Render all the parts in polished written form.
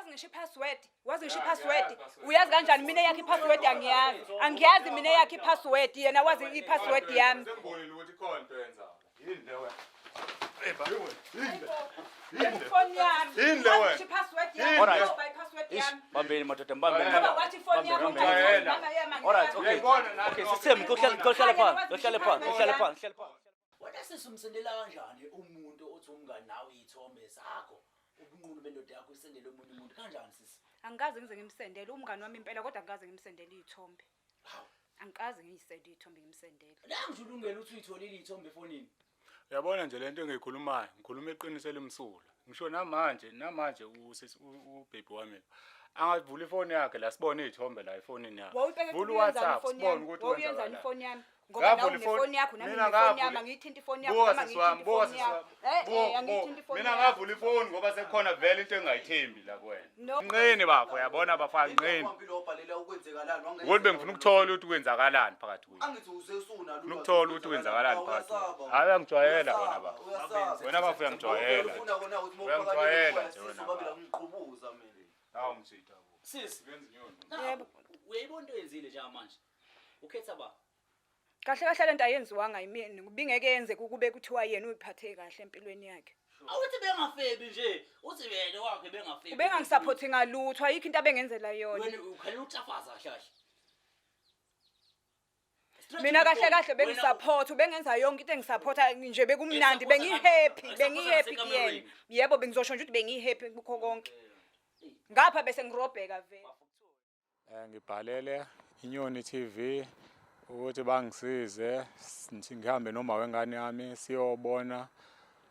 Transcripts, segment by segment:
Wazi ngisho i-password, wazi ngisho i-password. Uyazi kanjani mina eyakhe i-password? Angiyazi, angiyazi mina eyakhe i-password. Yena wazi i-password yami. Sengibonile ukuthi ikhona into yenzayo. Yini le wena? Ifoni yami. Yini le Wazi wena? ngisho i-password yami. Alright. Ngoba i-password Ish, yami. bambeni madoda, mbambeni. Ngoba wathi ifoni yakho Bambeni. mama yami. Alright, okay. Uyayibona nani Okay, lokho? sisithembi, kohlala phansi, kohlala phansi, kohlala phansi, hlala phansi. Wena sisi umsendela kanjani umuntu othi umngani nawe iy'thombe zakho? Ubunqunu bendoda yakho usendele omunye umuntu kanjani, sisi? Angikaze ngize ngimsendele umngani wami impela, kodwa angikaze ngimsendele iy'thombe. Hawu. Angikaze ngiyisende iy'thombe ngimsendele. Nangisho ulungelo ukuthi uyitholile iy'thombe efonini. Uyabona nje lento engiyikhulumayo, ngikhuluma iqiniso elimsulwa. Ngisho namanje, namanje usisi ubaby wami lo, angavula ifoni yakhe la, sibone iy'thombe la efonini yakhe. Wawuyibheke Vula uyenzani uWhatsApp ifoni sibone yami? ukuthi Wawuyenzani kwenzakalani. ifoni yami? Ngoba nawe Ngavula ifoni- unefoni yakho, nami Mina nginefoni yami, ngavula- angiyithinti ifoni yakho, Buka nami sisi wami, angiyithinti buka ifoni sisi yakho. wami. Eh, Buka, eh, angiyithinti buka. ifoni Mina yakho. ngavula ifoni ngoba sekukhona vele into engingayithembi la kuwena. No. Nqeni bafo, uyabona bafo, anqeni. Wabhalela ukwenzekalani? Ukuthi bengifuna ukuthola ukuthi kwenzakalani phakathi kwethu. Angithi usesunalo. Ufuna ukuthola ukuthi kwenzakalani phakathi kwethu. Hayi, uyangijwayela wena bafo. Wena bafo, uyangijwayela. Uyangijwayela nje wena bafo. Ngiqhubuza mina. Hawu mjita bo. Sisi, Wenza inyoni. Yebo. uyayibona into oyenzile njengamanje? Ukhetha ba? Kahle kahle lento ayenziwanga yimina, bingeke yenzeke ukube kuthiwa yena uyiphathe kahle empilweni yakhe. Awuthi bengafebi nje, uthi wena wakhe bengafebi. Ubengangisaphothi ngalutho, ayikho into abengenzela yona. Wena ukhalela ukuxhafaza kahle kahle. Straight Mina to the kahle point. kahle Wena bengisaphotha, ubengenza yonke into engisaphotha nje, bekumnandi, Esapotha bengihappy, esapotha bengihappy kuyena. nasekamerweni. Yebo, bengizosho nje ukuthi bengihappy kukho konke. Ngapha bese ngirobheka vele. Ngibhalele Inyoni TV ukuthi bangisize ngihambe noma wengane yami siyobona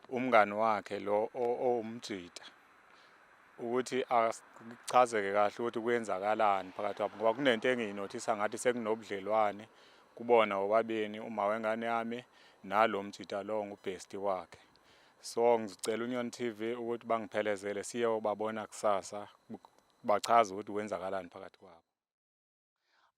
umngani wakhe lo owumjita ukuthi asichazeke kahle ukuthi kwenzakalani phakathi kwabo, ngoba kunento engiyinothisa ngathi sekunobudlelwane kubona bobabini, uma wengane yami nalo mjita lo ngubhesti wakhe. So ngicela uNyoni TV ukuthi bangiphelezele siyobabona kusasa, bachaze ukuthi kwenzakalani phakathi kwabo.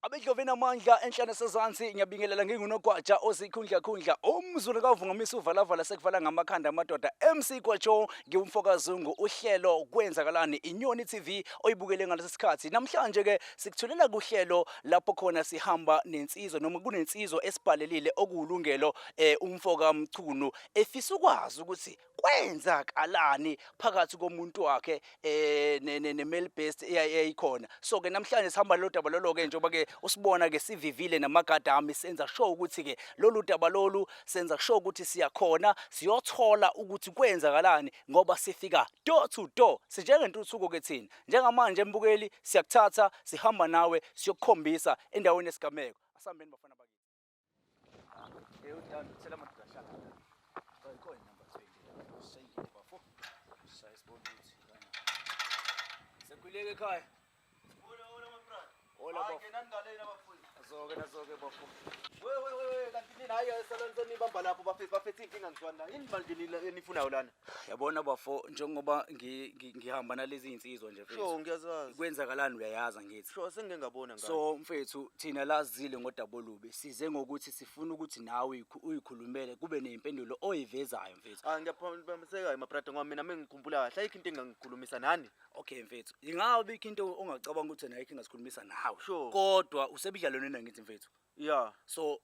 Abedlove namandla enhla nasezansi, ngiyabingelela ngingunogwaja ozikhundla khundla umzulu kavungamisa uvalavala sekuvala ngamakhanda amadoda. MC Gwajo, ngiwumfokazungu. Uhlelo Kwenzakalani, Inyoni TV oyibukele ngalesi sikhathi. Namhlanje ke sikuthulela kuhlelo lapho khona sihamba nensizwa noma kunensizwa esibhalelile okuwulungelo umfoka Mchunu, efisa ukwazi ukuthi kwenzakalani phakathi komuntu wakhe ne male best eyayikhona. So ke namhlanje sihamba lolu daba lolo ke, njengoba ke usibona ke sivivile namagada ami, senza sure ukuthi ke lolu daba lolu, senza sure ukuthi siyakhona siyothola ukuthi kwenzakalani, ngoba sifika door to door sinjengentuthuko ke thina. Njengamanje mbukeli, siyakuthatha sihamba nawe siyokukhombisa endaweni yesigameko. Asihambeni bafana bakithi. Uthando thela amadoda ahlala la. Ikhona number 20. Shayingile bafo. Shaye sibone ukuthi sekhuleke ekhaya. Hola hola my brother. Hola bafo. Ngenani ngalena bafowethu. Nazoke nazoke bafo. We we we we, kanti nina hayi, salani senibamba lapho bafethu, bafethu, inkinga ngizwana la. Yini manje enifunayo lana? Yabona bafo, njengoba ngihamba nalezi insizwa nje mfethu. Sure, ngiyazazi. Kwenzakalani uyayazi ngithi. Sure, sengike ngabona ngayo. So mfethu, thina lazile ngodaba olubi. Size ngokuthi sifuna ukuthi nawe uyikhulumele kube nezimpendulo oyivezayo mfethu. Ah, ngiyaphambiseka my brother, ngoba mina mengikhumbula kahle ayikho into engangikhulumisa nani. Okay mfethu, ingabe ikho into ongacabanga ukuthi nayo ingasikhulumisa nawe? Sure. Kodwa usebudlalweni ngithi mfethu. Yeah. So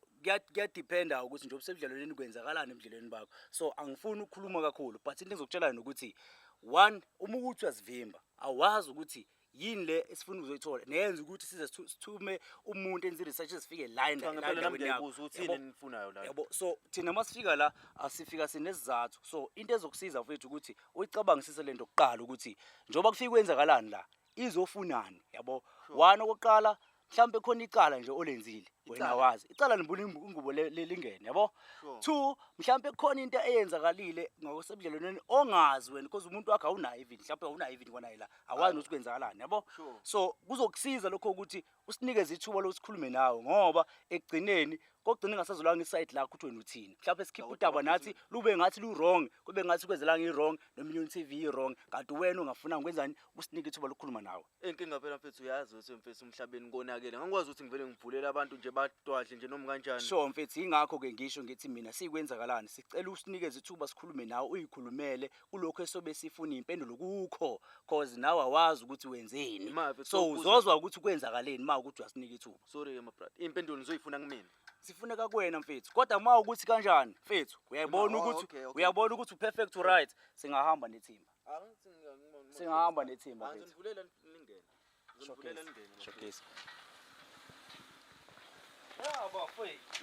kuyadependa ukuthi nje usebudlalweni kwenzakalani ebudlalweni bakho. So angifuni ukukhuluma kakhulu, but into engizokutshela yona ukuthi one, uma ukuthi uyazivimba, awazi ukuthi yini le esifuna ukuzoyithola neyenza ukuthi size sithume umuntu enze research sifike la Cha, ngempela nami endaweni yakho. ngiyayibuza ukuthi Yabo? yini enifunayo la. Yabo, so thina masifika la asifika sinesizathu. So into ezokusiza mfethu ukuthi uyicabangisise lento kuqala, ukuthi njengoba kufika kwenzakalani la, izofunani, yabo. One, okokuqala, mhlawumbe khona icala nje olenzile wena. Icala? Wazi icala limbula ingubo lingene, yabo. Two, mhlawumbe khona into eyenzakalile ngokusebudlelwaneni ongazi wena, because umuntu wakho awunayo even, mhlawumbe awunayo even kwanaye la, awazi nokuthi kwenzakalani, yabo. So kuzokusiza lokho ukuthi usinikeze ithuba lokuthi sikhulume nawe, ngoba ekugcineni kokugcina ingasazolanga iside lakho ukuthi wena uthini. Mhlawumbe sikhiphe udaba nathi lube ngathi lu-wrong, kube ngathi kwenzelanga i-wrong noma iNyoni TV i-wrong, kanti wena ungafuna kwenzani usinike ithuba lokukhuluma nawe. Inkinga phela mfethu, uyazi ukuthi mfethu emhlabeni konakele. Ngangikwazi ukuthi ngivele ngivulele abantu nje. ngibadwadle nje noma kanjani. Sure mfethu, yingakho-ke ngisho ngithi mina sikwenzakalani, sicela usinikeze ithuba sikhulume nawe, uyikhulumele kulokhu esobe sifuna iy'mpendulo kukho, cause nawe awazi ukuthi wenzeni. Ma, mfethu, So ubuza- uzozwa ukuthi kwenzakaleni ma ukuthi uyasinika ithuba. Sorry-ke my brother, iy'mpendulo nizoyifuna kumina. Sifuneka kuwena mfethu, kodwa ma ukuthi kanjani mfethu, uyayibona Oh, ukuthi okay. uyabona ukuthi uperfect right, singahamba nethimba. Singahamba nethimba mfethu. Ngizonivulela ningene. Ngizonivulela ningene. Showcase.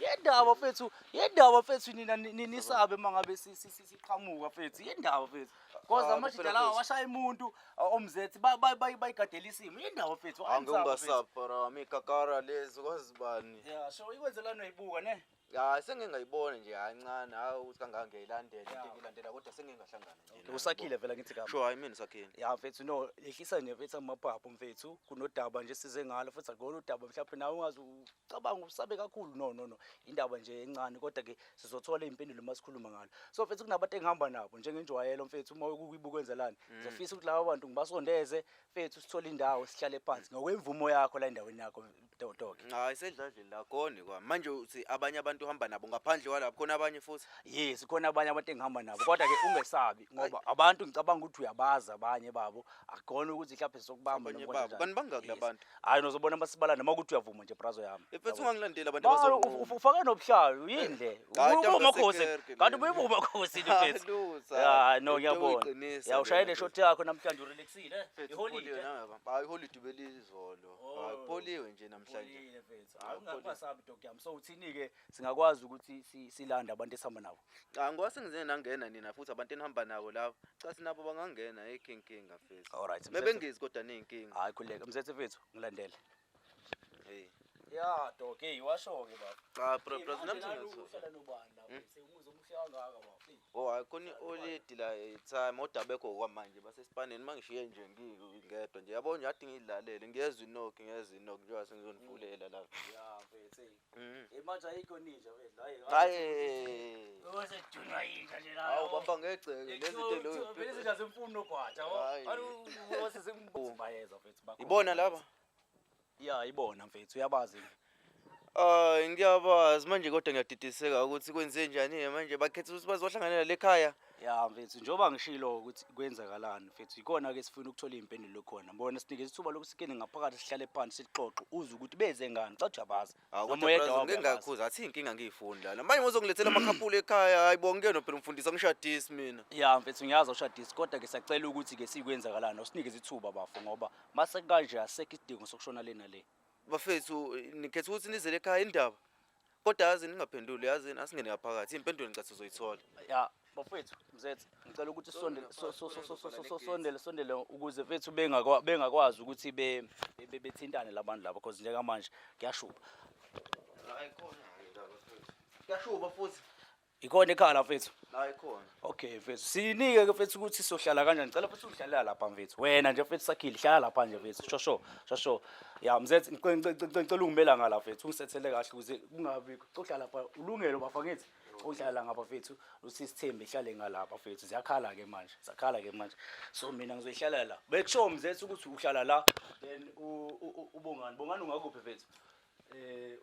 Yendaba mfethu, yendaba mfethu, nina nisabe mangabe siqhamuka mfethu, yendaba mfethu. Cause Ah, amajita phela lawa mfethu. washaya umuntu omzethi bayigadela isimo. Yendaba mfethu. Ange anisaba mfethu. ungasabi bra, mikakara lezi kwazi bani. Yeah, so ikwenzelani uyibuka ne? Hayi sengike ngayibona nje kancane, hayi ukuthi kangaka ngiyayilandela into engiyilandela kodwa sengike ngahlangana nje nayo. Usakhile vela ngithi kama. Sure, hayi mina sakhile. Ya mfethu, no, yehlisa nje mfethu amaphaphu mfethu, kunodaba nje size ngalo futhi akubona udaba mhlawumbe nawe ungaze ucabanga usabe kakhulu. No no no, indaba nje encane kodwa ke sizothola iy'mpendulo uma sikhuluma ngalo. So mfethu kunabantu engihamba nabo njengenjwayelo mfethu, uma kuyibuka kwenzelani, ngizofisa ukuthi laba bantu ngibasondeze mfethu, sithole indawo sihlale phansi ngokwemvumo yakho la endaweni yakho doke. Hayi sedladleni la khona kwami. Manje uthi abanye abantu uhamba nabo ngaphandle kwalapho khona abanye futhi. Yes, khona abanye abantu engihamba nabo, kodwa ke ungesabi ngoba abantu ngicabanga ukuthi uyabazi abanye babo, akukhona ukuthi mhlawumbe sizokubamba Abanye noma babo. kanjani. Kanti bangaki Yes. labantu? Hayi nozobona masibala noma ukuthi uyavuma nje brazo yami. Mfethu ungangilandeli abantu Balo abazonquma. ufake nobuhlalu yini le? Hayi, Ubuye ntombi umakhosi. yasekerke Kanti lena. ubuye umakhosi mfethu. Lutho. Ya no Into ngiyabona. uyiqinisa Ya ushayele lena, shot yakho namhlanje urelaxile. Eh? Mfethu, Iholide. upholiwe nawe baba. Hayi iholide belizolo. Hayi Oh. pholiwe nje namhlanje. Pholile mfethu. Hayi, Hayi ungasabi dog yami. So uthini ke singakwazi ukuthi silande abantu esihamba nabo. Cha ngoba sengize nangena nina futhi abantu enihamba nabo laba. Cha sinabo bangangena ayikho inkinga mfethu. Alright. Mzethe. Mebengezi kodwa neyinkinga. Hayi khuleka mzethe mfethu ngilandele. Hey. Ya dog, hey washo ke baba. Cha bro bro nami sengiyathuka. Uhlala nobani lapha? Sengumuzi omuhle kangaka baba. Oh hayi khona i-oledi la time odabekho kwamanje basesipaneni mangishiye nje ngingedwa nje yabo nje ade ngiyilalele ngiyezwa inoki ngiyezwa inoki njengoba sengizonivulela la. Ya mfethu. hey. Mhm. Hey manje ayikho ninja mfethu. Hayi. Hayi. Osedunywa yinja nje la. Hawu bamba ngegceke lezi zinto Vele izinja zemfundo nogwaja. Hayi. Bayeza mfethu bakho. Ibona laba? Ya ibona mfethu uyabazi. Hayi ngiyabazi manje kodwa ngiyadidiseka ukuthi kwenze njani manje bakhetha ukuthi bazohlanganela lekhaya. Ya mfethu njengoba ngishilo ukuthi kwenzakalani mfethu, ikona ke sifuna ukuthola iy'mpendulo khona. Mbona sinikeza ithuba lokuthi singene ngaphakathi sihlale phansi sixoxe uze ukuthi beze ngani. Cha uyabazi. Hawu Noma kodwa oyedwa brazo wabo ngeke uyabazi. ngakhuza athi inkinga ngiyifuni lana. Manje ngizongilethela amakhaphula ekhaya hayi bo ngeke phela umfundisi angishadisi mina. Ya mfethu ngiyazi awushadisi kodwa ke siyacela ukuthi ke sikwenzakalani usinikeze ithuba bafo ngoba mase kanje asekho isidingo sokushona le nale. Bafethu nikhetha ukuthi nizele ekhaya indaba. Kodwa yazi ningaphenduli yazi asingene ngaphakathi impendulo ngicathi uzoyithola. Ya bafethu mzethe ngicela ukuthi sondele sondele sondele ukuze mfethu bengakwazi ukuthi bethintane labantu laba because njengamanje kuyashuba. Hayi khona bafethu. Kuyashuba futhi. Ikhona ekhaya mfethu. Hayi khona. Okay mfethu, sinike ke mfethu ukuthi sizohlala kanjani. Ngicela futhi ungihlalela lapha mfethu. Wena nje mfethu sakhile hlala lapha nje mfethu. Sho sho sho sho. Ya mzethe ngicela ungimela ngala mfethu, ungisethele kahle ukuze kungabi uhlala lapha ulungelo bafa ngithi. Uhlala ngapha mfethu, usisithembe ihlale ngalapha mfethu. Ziyakhala ke manje, ziyakhala ke manje. So mina ngizoyihlala la. Bekusho mzethe ukuthi uhlala la then ubongani. Bongani ungakuphi mfethu?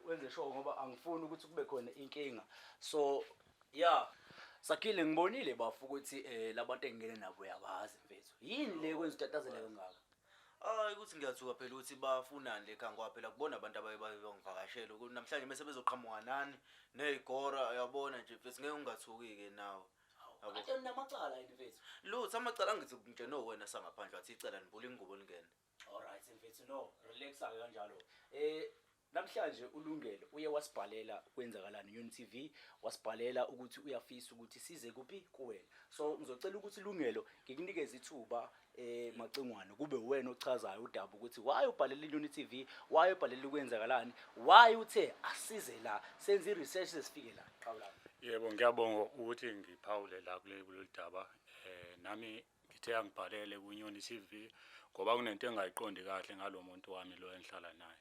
Wenze sure ngoba angifuni ukuthi kube khona inkinga. So yeah, Sakhile ngibonile bafu ukuthi labantu engingene nabo uyabazi mfethu. Yini le kwenza utatazele kangaka? Hayi ukuthi ngiyathuka phela ukuthi bafunani lekhaya ngoba phela kubona abantu abaye bangivakashela ukuthi namhlanje bese bezoqhamuka nani nezigora uyabona nje mfethu ngeke ungathuki ke nawe. Yabo. Kade namacala yini mfethu? Lutho amacala angithi nje no wena sangaphandle wathi icala nibula ingubo lingene. Alright mfethu, no, relaxa ke kanjalo. Namhlanje ulungelo uye wasibhalela kwenzakalani Inyoni TV, wasibhalela ukuthi uyafisa ukuthi size kuphi kuwena. So ngizocela ukuthi Lungelo ngikunikeze ithuba Macingwane kube wena ochazayo udaba ukuthi why ubhalela Inyoni TV, why ubhalela kwenzakalani, why uthe asize la senze i-research sesifike la. Qawula. Yebo, ngiyabonga ukuthi ngiphawule la kulolu daba. Nami ngithe angibhalele kuNyoni TV ngoba kunento engayiqondi kahle ngalo muntu wami lo engihlala naye.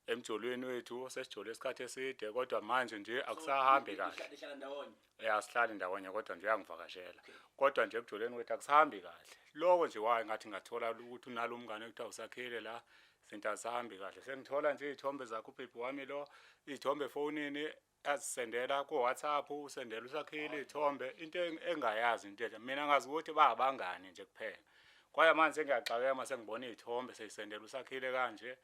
Emjolweni wethu sesijole isikhathi eside kodwa manje nje akusahambi kahle. Nihlala ndawonye. Asihlali ndawonye kodwa nje uyangivakashela. Kodwa nje ekujoleni kwethu akusahambi kahle. Lokho nje waye ngathi ngathola ukuthi unalo umngane ekuthiwa usakhile la. Izinto azihambi kahle. Sengithola nje iy'thombe zakhe ubhebhi wami lo, iy'thombe efonini azisendela ku-WhatsApp, usendela uSakhile iy'thombe, into engayazi into enje. Mina ngazi ukuthi babangani nje kuphela. Kwaye manje sengiyaxakeka uma sengibona iy'thombe seyisendela uSakhile kanje,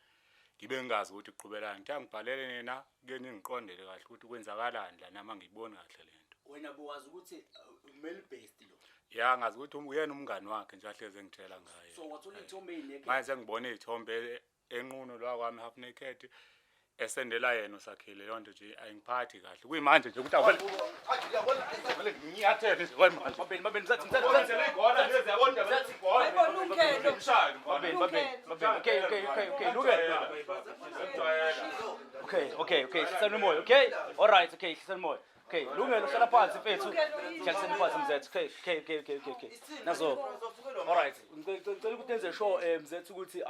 ngibe ngingazi ukuthi kuqhubelani. Ngithe angibhalele nina ke ningiqondele kahle ukuthi kwenzakalani la nami angiyiboni kahle le nto. Wena buwazi ukuthi male based lo. Ya ngazi ukuthi uyena umngani wakhe nje ahlezi engitshela ngaye. So wathola iy'thombe ey'neked. Manje sengibona iy'thombe enqunu la kwami half naked esendela yena uSakhile leyo nto nje ayingiphathi kahle. Kuyimanje nje ukuthi awele vele nginyathele nje kwamanje. Mabeni mabeni mzathi mzathi mzathi. Igona lezi yabona nje vele igona. Hayibo, Lungelo. Ngimshaye lo mfana. Mabeni mabeni mabeni. Okay okay okay okay Lungelo. Ngimjwayela. Okay okay okay hlisani umoya. Okay. All right okay hlisani umoya. Okay Lungelo hlala phansi mfethu. Hlaliseni phansi mzethu. Okay okay okay okay okay okay. Nazo. All right ngicela ukuthi nenze sure mzethu ukuthi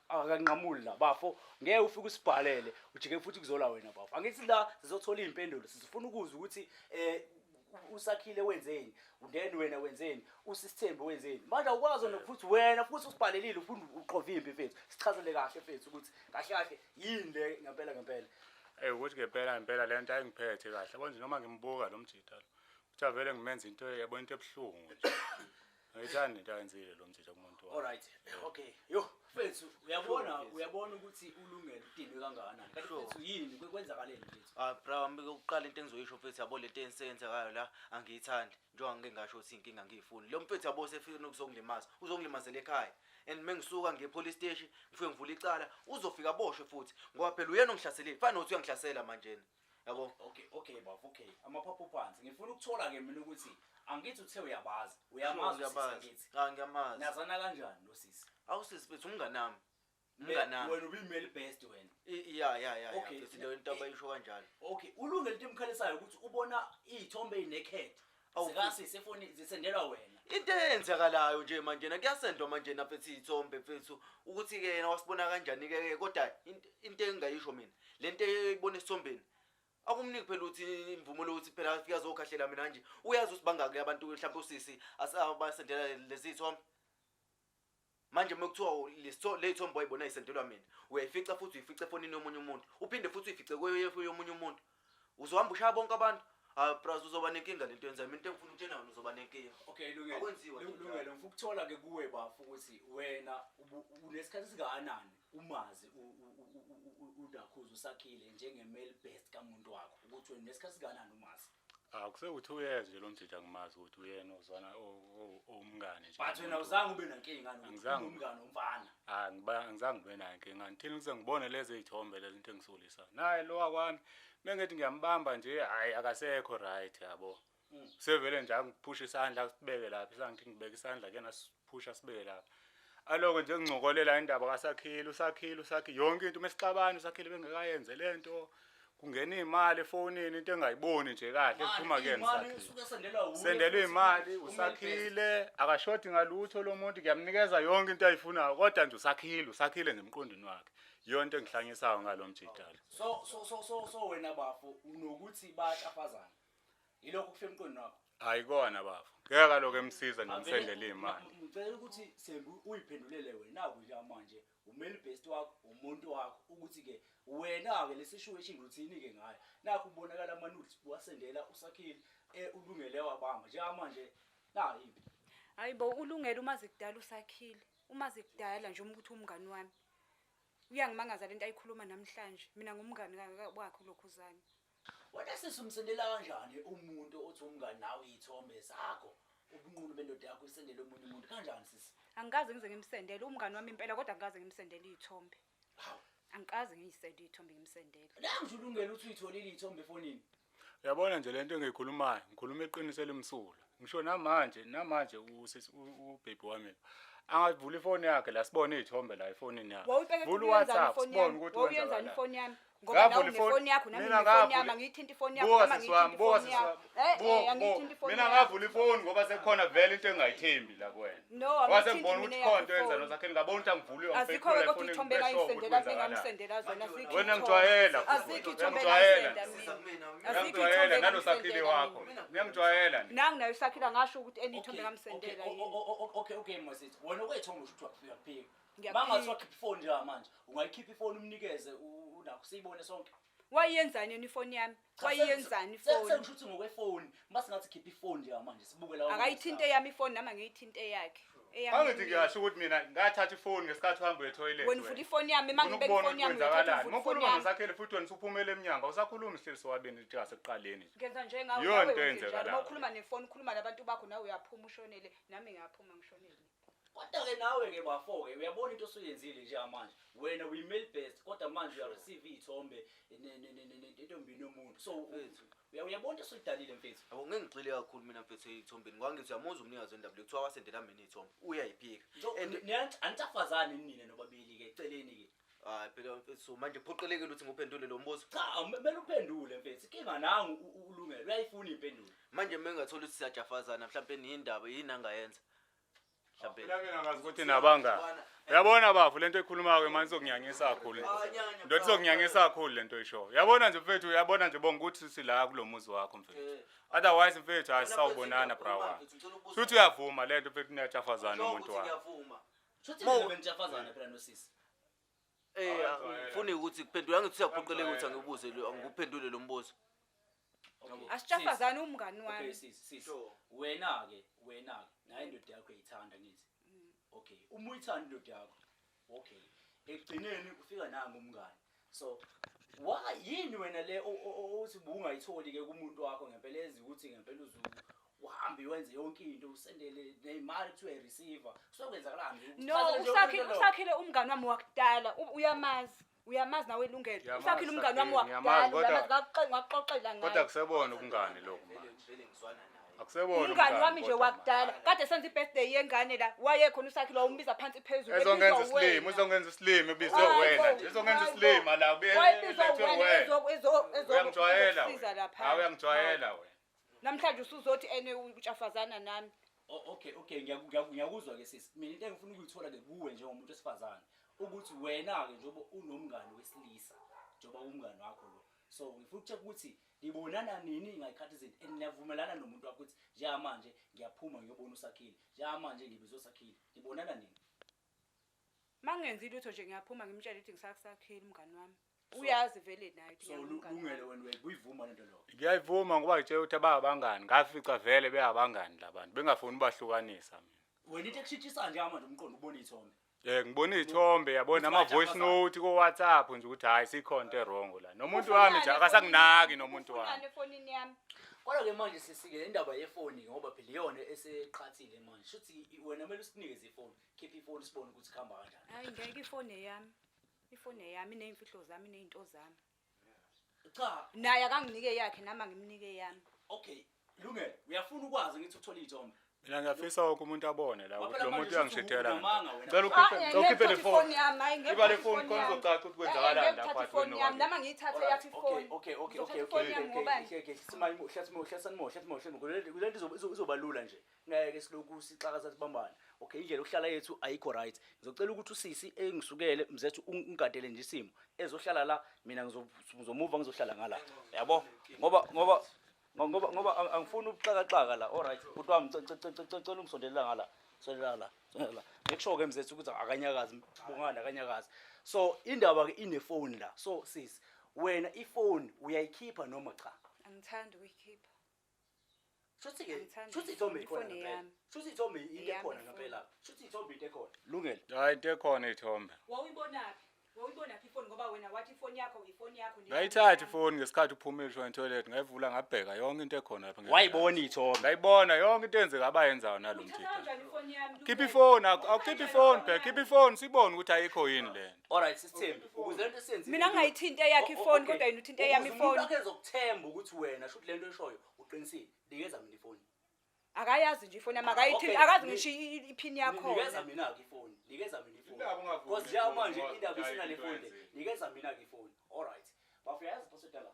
akanqamuli la bafo. Ngeke ufike usibhalele ujike futhi kuzola wena bafo. Angithi la sizothola izimpendulo sizofuna ukuzwa ukuthi uSakhile wenzeni, then wena wenzeni, usisithembu wenzeni. Manje awukwazi nokuthi wena futhi usibhalelile ufuna uqova impi mfethu. Sichazele kahle mfethu ukuthi kahle kahle yini le ngempela ngempela. Eh ukuthi ngempela ngempela le nto ayingiphethe kahle. Yabo nje noma ngimbuka lo mjita lo. Uthi avele ngimenze into yabo into ebuhlungu nje. Angiyithandi into ayenzile lo mjita kumuntu wami. All right. Okay. Yo mfethu uyabona uyabona ukuthi ulungele udinwe kangakanani. Kanti mfethu yini kwenzakaleni mfethu? Ah bra wami kokuqala into engizoyisho mfethu yabo lento ensenzekayo la angiyithandi njengoba ngike ngasho ukuthi inkinga ngiyifuni. Lo mfethu yabo usefika nokuzongilimaza, uzongilimazela ekhaya. And mengisuka ngiye police station ngifike ngivula icala uzofika aboshwe futhi ngoba phela uyena ongihlaselile. Fana nokuthi uyangihlasela manje. Yabo. Okay okay bafo okay. Amaphaphu phansi. Ngifuna ukuthola ke mina ukuthi angithi uthe uyabazi. Uyamazi usisi Ngiyabazi. angithi. Ah ngiyamazi. Nazana kanjani nosisi? Awusisi mfethu umnganami. Umnganami. Wena ubuyimeli best wena. Ya ya ya. Okay. Mfethu leyo into abayisho kanjalo. Okay, ulungele into emkhalisayo ukuthi ubona iy'thombe ey'neked Awu, zikasisi efoni zisendelwa wena. Into eyenzakalayo nje manje na kuyasendwa manje na mfethu iy'thombe mfethu ukuthi ke yena wasibona kanjani ke ke kodwa into engingayisho mina lento eyibona esithombeni akumniki phela ukuthi imvumo lokuthi phela afike azokhahlela mina nje uyazi ukuthi bangaki abantu mhlawumbe usisi asabasendela lezi thombe manje mekuthiwa ley'thombe wayibona isendelwa mina uyayifica futhi uyifica efonini yomunye umuntu uphinde futhi uyifice yomunye umuntu uzohamba ushaya bonke abantu. Hayi bras uzoba nenkinga lento yenzayo mina into engifuna ukutshena yona uzoba nenkinga. Okay Lungelo. Akwenziwa nje Lungelo ngifuna ukuthola ke kuwe bafo ukuthi wena unesikhathi esingakanani umazi uDakhuza uSakhile njenge male best kamuntu wakho ukuthi wena unesikhathi esingakanani umazi. Ah kusewu 2 years nje lo mjita ngimazi ukuthi uyena ozwana owumngane nje. But wena uzange ube nankinga nokuthi Angizange. umngane womfana. Ah angizange ngibe nayo inkinga. Ngithini ukuze ngibone lezi zithombe lezi into engisolisa. Naye lo wakwami mengithi ngiyambamba nje hayi akasekho right yabo. Sevele nje angiphusha isandla sibeke lapha isangithi ngibeke isandla kuyena siphusha sibeke lapha. Aloko nje ngincokolela indaba kaSakhile uSakhile uSakhile yonke into mesixabana uSakhile bengekayenze lento kungena imali efonini into engayiboni nje kahle kuphuma kuyena Imali uSakhile. usuke sendelwa wuye. Sendelwe futhi imali u-male best. uSakhile akashoti ngalutho lo muntu ngiyamnikeza yonke into ayifunayo kodwa nje uSakhile uSakhile nje emqondweni wakhe. Yonke into engihlanyisayo ngalo mjidalo. So so so so so wena bafo unokuthi bayatafazana. Yilokho kufika emqondweni wakho. Ayikona bafo. Ngeke kaloku emsiza nje ngimsendele imali. Ngicela ukuthi Sembu uyiphendulele wena ke nje manje umale best wakho umuntu wakho ukuthi ke wena ke lesituation uthini ke ngayo. Nakho kubonakala ama-nudes wasendela uSakhile ulungele wabamba njengamanje na impi. Hayibo ulungele umazi kudala uSakhile. Umazi kudala nje ukuthi umngani wami. Uyangimangaza lento ayikhuluma namhlanje. Mina ngumngani wakhe lokhuzana. Wena sisi umsendela kanjani umuntu othi umngani nawe iy'thombe zakho ubunqunu bendoda yakho usendele omunye umuntu kanjani sisi? Angikaze ngize ngimsendele umngani wami impela kodwa angikaze ngimsendele iy'thombe. Hawu. Angikaze ngiyisende iy'thombe ngimsendele. Nangisho ulungele ukuthi uyitholile iy'thombe efonini. Uyabona nje lento engiyikhulumayo, ngikhuluma iqiniso elimsulwa. Ngisho namanje, namanje usisi ubhebhi wami angavula ifoni yakhe la sibone iy'thombe la efonini yakhe. Wawuyibheke Vula ukuthi uyenzani uWhatsApp ifoni sibone yami? ukuthi Wawuyenzani wenzakalani. ifoni yami? Ngoba nawe Ngavula ifoni- unefoni yakho nami Mina nginefoni yami ngavula- angiyithinti ifoni yakho Buka noma sisi wami, angiyithinti buka ifoni sisi yakho. wami. Eh Buka, eh angiyithinti buka. ifoni Mina yakho. ngavula ifoni ngoba sekukhona vele into engayithembi la kuwena. No, Ngoba angiyithinti sengibona mina ukuthi khona eyakho into yenza ifoni. noSakhile ngabona ukuthi angivule Azikho ngifeyithula ke kodwa efonini iy'thombe ngibe sure ukuthi engayisendela kwenzakalani. bengamsendela zona azikho Wena iy'thombe. ngijwayela futhi. Azikho iy'thombe Uyangijwayela. engayisenda mina. Azikho Uyangijwayela iy'thombe nalo Sakhile engamsendela wakho. mina. Uyangijwayela nje. Nangu naye uSakhile angasho ukuthi enye ithombe Okay, ngamsendela okay, yini. okay okay Masithi wena kwey'thombe usho ukuthi uyaphika. Ngiyakuphika. Mangathiwa khipha ifoni njengamanje, ungayikhipha ifoni umnikeze unakho siyibone sonke. Wayenzani yena ifoni yami? Cha, Wayenzani ifoni? Sengisho ukuthi ngokwefoni, masingathi khipha ifoni njengamanje sibuke lawo. Akayithinte eyami ifoni nami angiyithinte eyakhe. Eyami Angithi imile. ngiyasho ukuthi mina ngathatha ifoni ngesikhathi uhambe uye etoilet. Wena uvula ifoni yami, uma Ufuna ngibeka ukubona ifoni yami ukuthi uyathatha kwenzakalani. uvula Uma ifoni ukhuluma yami. noSakhile futhi wena usuphumela emnyango, awusakhulumi sihleli sobabili njengasekuqaleni nje. Ngenza njengawe, Yiyo nawe into wenze njalo. Uma eyenzekalayo. ukhuluma nefoni ukhuluma nabantu bakho, nawe uyaphuma ushonele, nami ngiyaphuma ngishonele. Kodwa-ke nawe-ke bafo-ke uyabona into osuyenzile njengamanje. Wena uyi-male best kodwa manje uyareceive iy'thombe entombini yomuntu. So uyabona into osuyidalile mfethu. Yabo ngeke ngigxile kakhulu mina mfethu ey'thombeni ngoba ngithi uyamuzwa umnikazi wendaba le kuthiwa wasendela mina iy'thombe uyayiphika. So And anitafazani nina nobabili-ke eceleni-ke. hayi phela mfethu so manje kuphoqelekile ukuthi ngiphendule lo mbuzo. Cha, kumele uphendule mfethu. Inkinga nangu uLungelo uyayifuna impendulo. Manje uma ngingathola ukuthi siyajafazana mhlawumbe yindaba yini angayenza? Mhlawumbe Phela mina ngazi ukuthi nabangani. Uyabona bafu lento ekhulumayo manje izokunyanyisa kakhulu. Ndoda izokunyanyisa kakhulu lento oyishoyo. Uyabona nje mfethu, uyabona nje bonga ukuthi sila kulo muzi wakho mfethu. Otherwise mfethu hayi sawubonana bra wami. Futhi uyavuma lento mfethu niyajafazana umuntu wakho. Ngiyavuma. Shuthi Mo- nina benitshafazana phela nosisi. Ngifuna ukuthi kuphendula angithi uyaphoqeleka ukuthi angibuze lo angikuphendule lo mbuzo. Okay, Asitshafazane umngani Okay wami. sisi, sisi. Sure. Wena-ke, wena-ke naye indoda yakho uyayithanda ngithi. Okay, uma uyithanda indoda yakho. Okay. Ekugcineni ufika nangu umngani. So why yini wena le othi ubungayitholi ke kumuntu wakho ngempela ezi ukuthi ngempela uzu uhambe wenze yonke into usendele nemali kuthiwa i-receiver. Kusokwenzakalani? No, usakhile usakhile umngani wami wakudala. Uyamazi. Uyamazi nawe Lungelo. Ngiyamazi Usakhile umngani wami Sakhile, ngiyamazi, wakudala. kodwa- Uyamazi ngakuxoxela Kodwa ngaye. akusebona ubungani lokhu manje. Vele ngizwana naye. Akusebona Umngani wami nje kodwa wakudala. Kade senza ibirthday yengane la. Wayekhona usakhile wawumbiza phansi phezulu. Ezongenza Ebizwa isilima, wena. uzongenza isilima ebizwe Hayi wena bo, nje. Uzongenza hayi bo. isilima la Wayebizwa ubelethwe wena wena. Uyangijwayela ezokusiza wena. lapha. Hayi uyangijwayela wena. Namhlanje usuzothi ene utshafazana nami. Okay, okay, ngiyakuzwa ke sisi. Mina into engifuna ukuyithola ke kuwe njengomuntu wesifazane ukuthi wena ke njengoba unomngani wesilisa, njengoba umngani wakho lo. So ngifuna ukucheck ukuthi nibonana nini ngayikhathi izinto and niyavumelana nomuntu wakho ukuthi njengamanje ngiyaphuma ngiyobona uSakhile. Njengamanje ngibizwe uSakhile. Nibonana nini? Mangenzi lutho nje ngiyaphuma ngimtshele ukuthi ngisakusakhile umngani wami. Uyazi vele naye ukuthi So ngiyangumngani Lungelo wami. wena uyayivuma lento lo. Ngiyayivuma ngoba ngitshela ukuthi abangani ngafica vele beyabangani labantu bengafuni ubahlukanisa mina. Wena into ekushintshisa njengamanje umqondo ubona iy'thombe. Ngibona iy'thombe yabona Ukuthi ama voice bayajafazana. note ko WhatsApp nje ukuthi hayi sikhona into e-wrong la. Nomuntu Ufunani wami nje akasakunaki nomuntu Ufunani wami. efonini yami? Kodwa ke manje sisike le ndaba yefoni ngoba phela iyona eseqhathile manje. Shuthi wena kumele usinikeze ifoni. Khipha ifoni sibone ukuthi kuhamba kanjani. Hayi ngeke ifoni eyami. Ifoni eyami iney'mfihlo zami iney'nto zami. Cha, Naye akanginike yakhe nami angimnike eyami. okay. Lungelo, uyafuna ukwazi ngithi uthole iy'thombe. Mina ngiyafisa wonke umuntu abone la ukuthi Phela lo manje muntu shuthi uyangishithela. unamanga wena. Ngicela ukhiphe Ah, ngicela ukhiphe ngeke le ngithathe phone. ifoni yami, hayi ngeke Iba le ngithathe phone ifoni khona yami. kuzocaca ukuthi Eh, kwenzakalani ngeke la ngithathe phakathi ifoni kwenu yami, nobabili. nami angiyithathe Alright, yakho okay, ifoni. okay, okay, Ngizothatha okay, ifoni okay, yami okay, ngobani? okay, okay. Hlatsi mo, le nto izoba lula nje. Ngeke silokhu sixaka sibambane. Okay, indlela yokuhlala yethu ayikho right. Ngizocela ukuthi usisi engisukele mzethu ungigadele nje isimo. Ezohlala la mina ngizomuva ngizohlala ngala. Yabo? Ngoba ngoba ngoba ngoba angifuni ubuxakaxaka la. Alright, bhuti wami cela ungisondelela ngala. Sondela la. Sondela la. Make sure ke mzethu ukuthi akanyakazi, bongani akanyakazi. So indaba ke inefoni la. So sis, wena ifoni uyayikhipha noma cha? Angithandi ukuyikhipha. Shuthi ke, Angithandi shuthi ithombe ikhona ifoni ngempela. yami. Shuthi ithombe into Eyami ekhona ifoni. ngempela. Shuthi ithombe into ekhona. Lungelo. Hayi into ekhona iy'thombe. Wawuyibonaphi? Wawuyibonaphi ifoni ngoba wena wathi ifoni yakho ifoni yakho neyami Ngayithatha yami. ifoni ngesikhathi uphumile ushona etoilet ngayivula ngabheka yonke into ekhona lapha. Wayibona iy'thombe. Ngayibona yonke into eyenzeka abayenzayo nalo Uyithatha mthitha. kanjani ifoni yami? Khipha Lungelo? ifoni, awukhiphe ifoni bheka, khipha ifoni sibone ukuthi ayikho yini le nto. Alright sisithembi, ukuze lento siyenze. Mina ngingayithinti eyakho ifoni kodwa yena uthinta eyami Ukuze umuntu ifoni. akhe ezokuthemba ukuthi wena shuthi lento eshoyo uqinisile. Nikeza mina ifoni. Akayazi nje ifoni yami akayithinti, Okay, akazi ngisho iphini Nikeza yakhona. mina ke ifoni. Nikeza mina ifoni. Indaba ungavumi Because njengamanje ifoni, indaba ngoba isinale into foni le. oyenzile. Nikeza mina ke ifoni. Alright. Bafo uyayazi password la.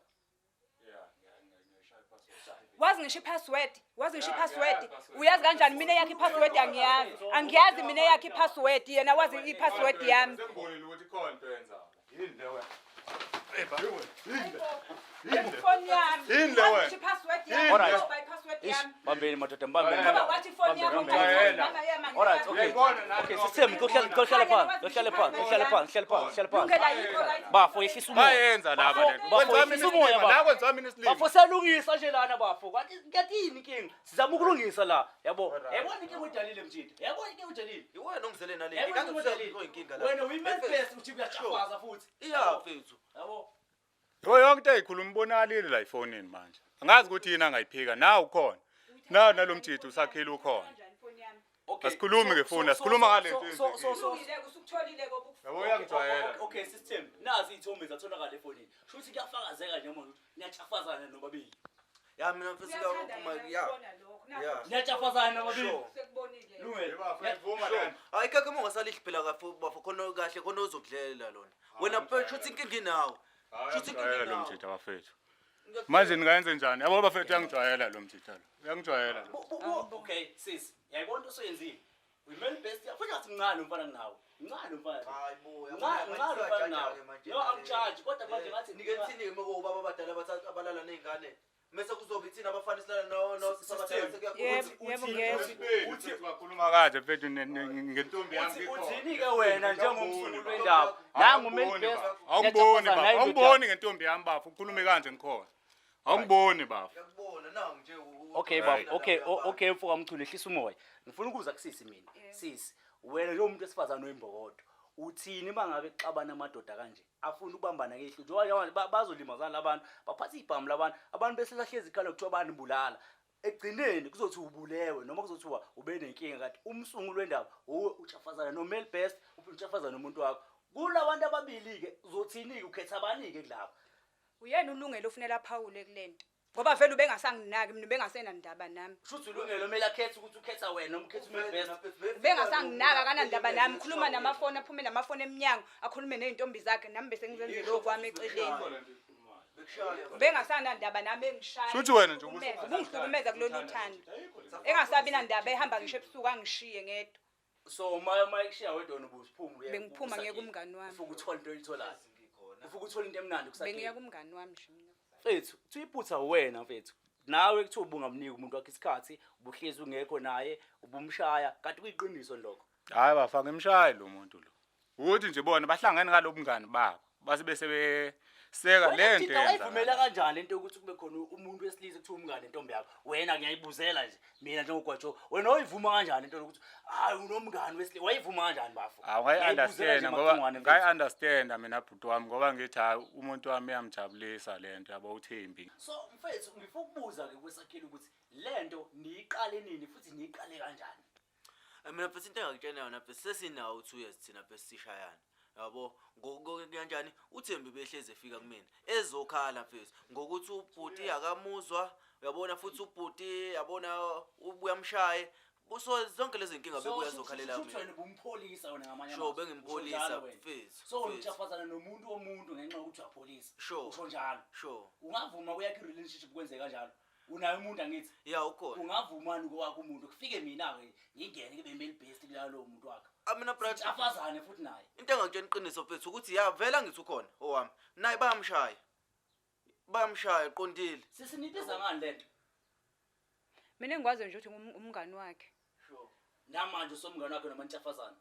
Wazi ngisho ipassword, wazi ngisho Ya, ipassword. ngiyayazi i-password. Uyazi kanjani mina eyakho ipassword angiyazi. Angiyazi mina eyakho ipassword, yena wazi ipassword yami. Sengibonile ukuthi ikhona into oyenzayo. Yini le wena? Ifoni yami. Yini le Wazi wena? ngisho ipassword Yini yami. le? Ngoba i-password Ish, yami. bambeni madoda, mbambeni. Ngoba wathi ifoni yakho Ngijwayela. mama yami. Alright, okay. Uyayibona nani Okay, lokho? sisithembi, uhlale phansi, uhlale phansi, uhlale phansi, uhlale phansi, uhlale phansi. Lungela ayikho right. Bafo yehlisa umoya. Bayenza laba Bafo, le nto. bafo, Kwenziwa mina yehlisa umoya, isilima, bafo. la kwenziwa mina isilima. Bafo siyalungisa nje lana bafo. Kanti kanti yini inkinga? Sizama ukulungisa la. Yabo. Yabona inkinga oyidalile mjita. Yabona inkinga oyidalile. Iwena ongizele nale Yabona nkinga. inkinga oyidalile. Inkinga la. Wena uyi-man best uthi uyachafaza futhi. Iya mfethu. Yabo. Yho yonke into eyikhuluma ibonakalile la efonini manje. Angazi ukuthi yini angayiphika. Nawu ukhona. Nawu nalo mjita usakhile ukhona. Kanjani ifoni yami? Okay. Asikhulumi ngefoni, asikhuluma ngale nto So so so Kulungile usukutholile kobu. Yabo uyangijwayela. Okay, system. Nazi izithombe zatholakala efonini. Shuthi kuyafakazeka nje manje ukuthi niyachafazana nobabili. Ya mina mfethu Uyathanda kuyavuma yena ya. ukubona lokho. Nakho Yeah. Niyachafazana nobabili. Sure. Sekubonile. Lungelo. Uyayivuma Sure. le nto? Hayi kake uma ungasalidli phela kahle bafo khona kahle khona ozokudlela lona. Wena phela shuthi inkinga inawe. Shuthi inkinga Uyangijwayela lo inawe. mjita bafethu. Manje ningayenze njani? Yabo bafethu uyangijwayela lo mjita lo. Uyangijwayela lo. Okay, sis. Yayibona into osuyenzile. Uyi-man best. Futhi ngathi mncane umfana kunawe. Mncane umfana. Hayi bo, Mncane mncane umfana kunawe. No, angijaji kodwa manje ngathi nike thini ke moko ubaba abadala abathathu abalala nezingane. Mase kuzoba ithina abafana silala no no System. Yebo, yebo ngezwe. Uthi bakhuluma kanje mfethu ngentombi yami Uthi ikhona. uthini-ke wena njengomsunguli wendaba? Nangu man best. Awungiboni niyachafazana, bafo, nayi indoda awungiboni ngentombi yami bafo, ukhulume kanje ngikhona. Awungiboni bafo. Ngiyakubona nangu nje. Okay Right. baba, okay, okay mfoka Mchunu ehlisa umoya. Ngifuna ukuza kusisi mina. Sisi, wena njengomuntu wesifazane oyimbokodo, uthini mangabe kuxabana amadoda kanje? Afuna ukubambana ngehlu. Njengoba njengoba bazolimazana labantu, baphatha ibhamu labantu, abantu bese lahlezi ikhala kuthiwa banibulala. Ekugcineni kuzothiwa ubulewe noma kuzothiwa ube nenkinga kanti umsunguli wendaba uwe uchafazana no male best, uphinde uchafazana nomuntu wakho. Kulabantu ababili ke uzothini ke ukhetha abani ke kulabo? Uyena ulungelo ofunela aphawule kulento. Ngoba vele ubengasanginaki mina ubengasenandaba nami. Shuthi ulungelo kumele akhethe ukuthi ukhetha wena noma ukhetha umale best. Ubengasanginaka akanandaba nami. Khuluma namafoni aphume namafoni eminyango, akhulume nezintombi zakhe nami bese ngizenzela okwami eceleni. Ubengasanandaba nami engishaya. Shuthi wena nje Ubungihlukumeza kulolu thando. Engasabi nandaba ehamba ngisho ebusuku angishiye ngedwa. So uma ekushiya wedwa wena ubuphuma uye Bengiphuma ngiye kusakile. kumngani wami. Ufike uthole into oyitholayo. Ufike uthole into emnandi kusakile. Bengiya kumngani wami nje mina. Mfethu, kuthiwa iphutha wena mfethu. Nawe kuthiwa ubungamniki umuntu wakhe isikhathi, ubuhlezi ungekho naye, ubumshaya, kanti kuyiqiniso lokho. Hayi bafo, angimshayi lo muntu lo. Ukuthi nje bona bahlangene ngalobu bungani babo. Base bese beseka le nto Wena wayivumela eyenzakalayo. kanjani lento yokuthi kube khona umuntu wesilisa kuthiwa umngane nentombi yakho? Wena ngiyayibuzela nje mina njengogwajo. Wena wayivuma kanjani lento yokuthi hayi unomngane wesilisa? Wayivuma kanjani bafo? Awu Ngiyayibuzela nje ngayi-understand ngoba Macingwane, mfethu. ngayi-understand mina bhuti wami ngoba ngithi hayi umuntu wami uyamjabulisa le nto yabo uThembi. So mfethu ngifuna ukubuza ke kwesakhile ukuthi lento niyiqale nini futhi niyiqale kanjani? Mina mfethu into engakutshela yona mfethu sesinawo 2 years thina mfethu sishayana. Yabo kanjani uThembi behlezi efika kumina ezokhala mfethu ngokuthi ubhuti akamuzwa uyabona futhi ubhuti yabona ubuya mshaye so zonke lezi nkinga bebuya zokhalela shuthi wena mina. ubumpholisa wena ngamanye Sure, amazwi. bengimpholisa, Usho njalo wena. mfethu, So mfethu. uchafazana nomuntu womuntu ngenxa yokuthi uyapholisa. Sure. Usho njalo. Sure. Ungavuma kuyakho i-relationship kwenzeka kanjalo. Unaye umuntu angithi. Ya ukhona. Ungavumani kowakho umuntu kufike mina ke ngingene kube male best kulalo muntu wakho. Ah, mina brother Sijafazane futhi naye. into engakutshela iqiniso mfethu ukuthi ya vele angithi ukhona owami naye bayamshaya. Bayamshaya qondile. Sisinibiza ngani lento? Mina engikwazi nje ukuthi umngani wakhe. Sure. Namanje usomngane wakhe noma nitshafazana.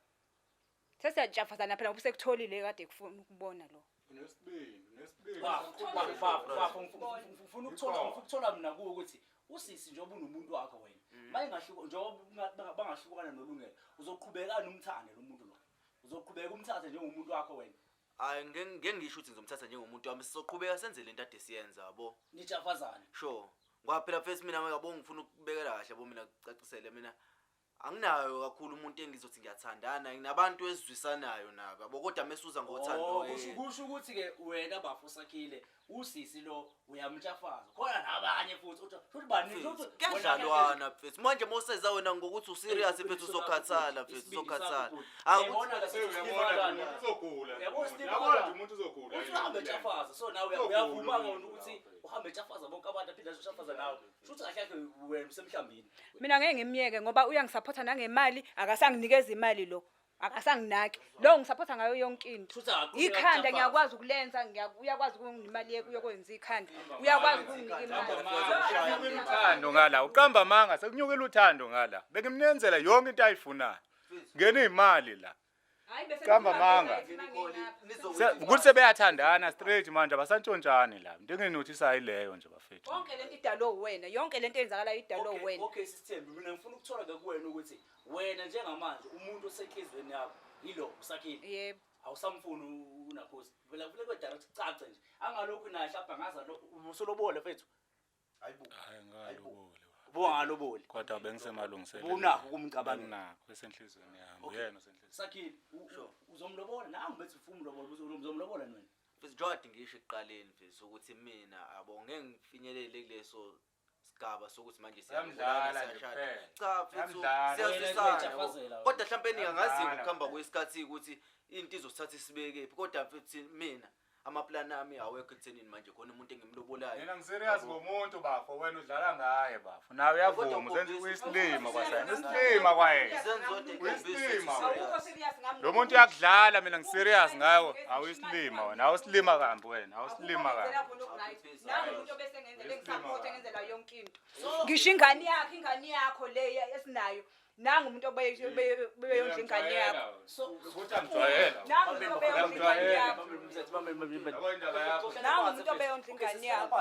Sesiyatshafazana phela ngoba usekutholile kade kufuna ukubona lo. Unesibindi, unesibindi. Bafo, bafo, bafo, ngifuna ukuthola mina kuwe ukuthi usisi njengoba unomuntu wakho wena. Mayengahluka njengoba bangahlukana nolungelo, uzoqhubeka nomthande lo muntu lo. Uzoqhubeka umthathe njengomuntu wakho wena. Hayi ngeke ngisho ukuthi ngizomthatha njengomuntu wami sizoqhubeka senze lento ade siyenza yabo. Nitshafazane. Sure. Ngoba phela mfethu mina yabo ngifuna ukubekela kahle yabo mina kucacisele mina anginayo kakhulu umuntu engizothi ngiyathandana nginabantu esizwisanayo nabo yabo kodwa mesuza ngothando Oh, kusho ukuthi ke wena bafo sakhile usisi lo uyamtshafaza. Khona nabanye futhi uthi futhi baningi mfethu, futhi kuyadlalwana mfethu manje moseza wena ngokuthi userious mfethu uzokhathala mfethu uzokhathala. Uyabona ke Uyabona nje umuntu uzogula. Uyabona Steve Uyabona nje umuntu uzogula. Uthi uhambe etshafaza so nawe Uzogula uyavuma umuntu kona ukuthi lapha. uhambe etshafaza bonke abantu aphinde azoshafaza nawe. Shuthi kahle kahle wena usemhlambini. Mina ngeke ngimyeke ngoba uyangisupporta nangemali, akasanginikeza imali lo. Akasanginaki. Lo ngisapotha ngayo yonke into. Futhi akaqhubeka Ikhanda akuchafaze. ngiyakwazi ukulenza, uyakwazi ukunginika imali yokwenza ikhanda. Uyakwazi ukunginika imali. Uthando ngala, uqamba amanga, sekunyukela uthando ngala. Bengimnenzela yonke into ayifunayo. Ngena imali la. Hayi bese Qamba amanga. Ukuthi sebeyathandana straight manje abasantshontshani la. Into enginothisayo ileyo nje bafethu. Yonke lento idalwe uwena, yonke lento eyenzakalayo idalwe Okay, uwena. okay sisithembi mina ngifuna ukuthola ke kuwena ukuthi wena njengamanje umuntu osenhlizweni yakho yilo usakhile. Yebo. Awusamfuni unakhosi. Vele vele kwe direct cace nje. Angalokhu naye mhlawumbe angaza lo usulobola mfethu. Hayibo. Hayi ngaloboli. Ubungaloboli. Kodwa bengisemalungiselelweni. Ubunakho ukumcabangela. Benginakho esenhlizweni yami. Okay. Uyena osenhlizweni. Sakhile, uzomlobola nangu bethi ufuna umlobola uzomlobola wena. Mfethu njengoba ngisho ekuqaleni mfethu ukuthi mina yabo ngeke ngifinyelele kuleso sigaba sokuthi manje Uyamdlala siyalobolana, nje siyashada. kuphela. Cha mfethu Uyamdlala. siyazwisana Wena yabo. uyachafazela wena. Kodwa mhlawumbe ningangazi Uyamdlala ukuhamba kuphela. kwesikhathi ukuthi into izosithatha isibekephi kodwa mfethu mina amaplani ami awekho ekuthenini manje khona umuntu engimlobolayo. Mina ngiserious ngomuntu bafo, wena udlala ngaye bafo. Nawe uyavuma uzenza uyisilima kwasena. Uyisilima kwayena. Uyisilima Awukho serious ngami. Lo muntu uyakudlala, mina ngiserious ngawe. Awuyisilima wena, awusilima kambi wena, awusilima kambi. Nangu umuntu obesengenzela engisapotha engenzela yonke into. Ngisho ingane yakhe, ingane yakho le esinayo. Nangu umuntu obeyondla ingane yakho. So Ukuthi angijwayela. Nangu umuntu obeyondla ingane yakho. Yabo indaba yakho. Nangu umuntu obeyondla ingane yakho.